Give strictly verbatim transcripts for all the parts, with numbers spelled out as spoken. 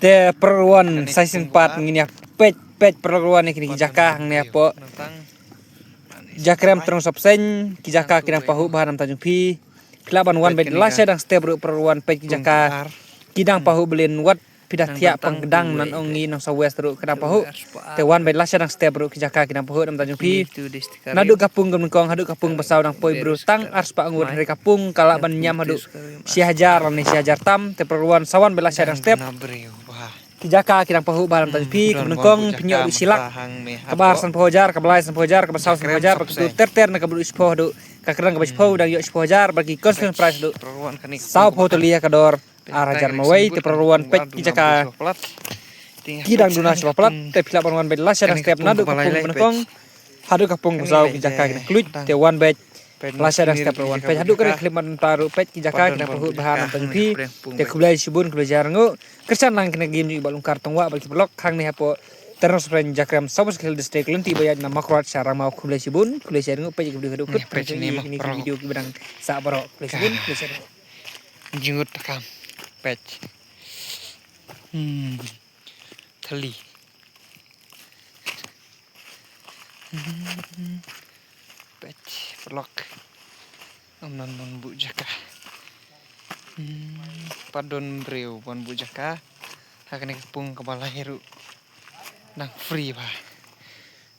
Te paralok ruwan, sa shisien pat ngin ïa peit, peit paralok ruwan ïa kine ki jaka hangne hapoh Jakrem Trong Sopseng, ki jaka ki dang pahuh bha na bynta jong phi. Phi lah ban wan beit la sha dang step ruh paralok ruwan, peit ki jaka ki dang pahuh, balei wat phi da thiah pang kdang, ngan ong ngi nongsaw west ruh ki dang pahuh. Te wan beit la sha dang step ruh ki jaka ki dang pahuh na bynta jong phi. Naduh ka pung kaba nyngkong haduh ka pung ba saw dang poi bru tang ar spah ngut, hynrei ka pung ka lah ban ñiam haduh shi hajar lane shi hajar tam. Te paralok ruwan, sa wan beit la sha dang step. Ki jaka ki dang pahuh bha na bynta jong phi. Kaba nyngkong phin ïoh ruh shi lak, kaba ar sanphew hajar, kaba lai sanphew hajar, kaba saw sanphew hajar, bad kaba ter ter na kaba ruh shiphew haduh ka kyrdan kaba shiphew dang ïoh shiphew hajar, bad ki consolation prize haduh sawphew tylli ha ka dor ar hajar marwei. Te paralok ruwan, peit ki jaka ki dang duna sha ba palat. Te phi lah ban wan beit la sha dang step naduh ka pung ba nyngkong haduh ka pung ba saw, ki jaka ki dang kylluid. Te wan beit la sha dang step paralok ruwan, peit haduh kane ka khyllipmat mynta ruh, peit ki jaka ki dang pahuh bha na bynta jong phi. Te khublei shibun, khublei shihajar nguh. Kyrshan lang kine ki ïing jong i Bah Lungkar Tongwah bad ki paralok hangne hapoh Trong Sopseng, Jakrem, South West Khasi Hills District, lynti ba ïaid na Makrawat sha Rangmaw. Khublei shibun, khublei shihajar nguh. Peit ïa ka video haduh kut, peit ïa kine ki video kiba dang sah baroh. Khublei shibun, khublei shihajar nguh. Jingmut takam. Peit. Hmm. Thylli. Hmm. Peit, paralok. Ym don ban buh jaka. Hmm. Pat don briew ban buh jaka ha kane ka pung kaba lai ruh. Dang free bha.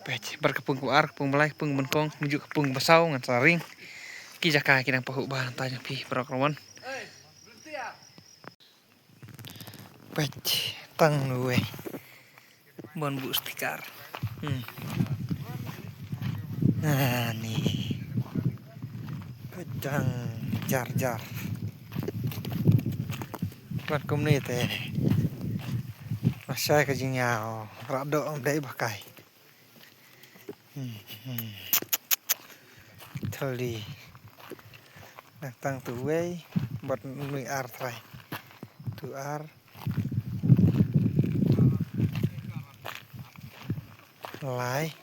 Peit, bad ka pung kaba ar, ka pung ba lai, ka pung ba nyngkong, kumjuh ka pung ba saw, ngan sa ring. Ki jaka ki dang pahuh bha na bynta jong phi paralok ruwan. Peit, tang uwei ban buh sticker. Hmm. Ani. Peit, dang jar jar. Bad kumne te, lashai ka jingïaw, rah doh ym dei ba kai. Hmm, hmm. Thylli. Nang tang tu wei, bad nui ar trai. Tu ar. Lai.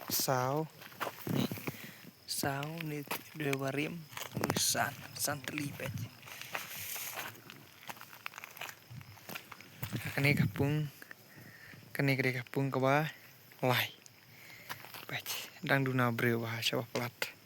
Saw. Saw ni dua barim. Nui san. San thylli peit. Kane ka pung. Kane ka dei ka pung kaba lai. Peit, dang duna briew bha sha ba palat.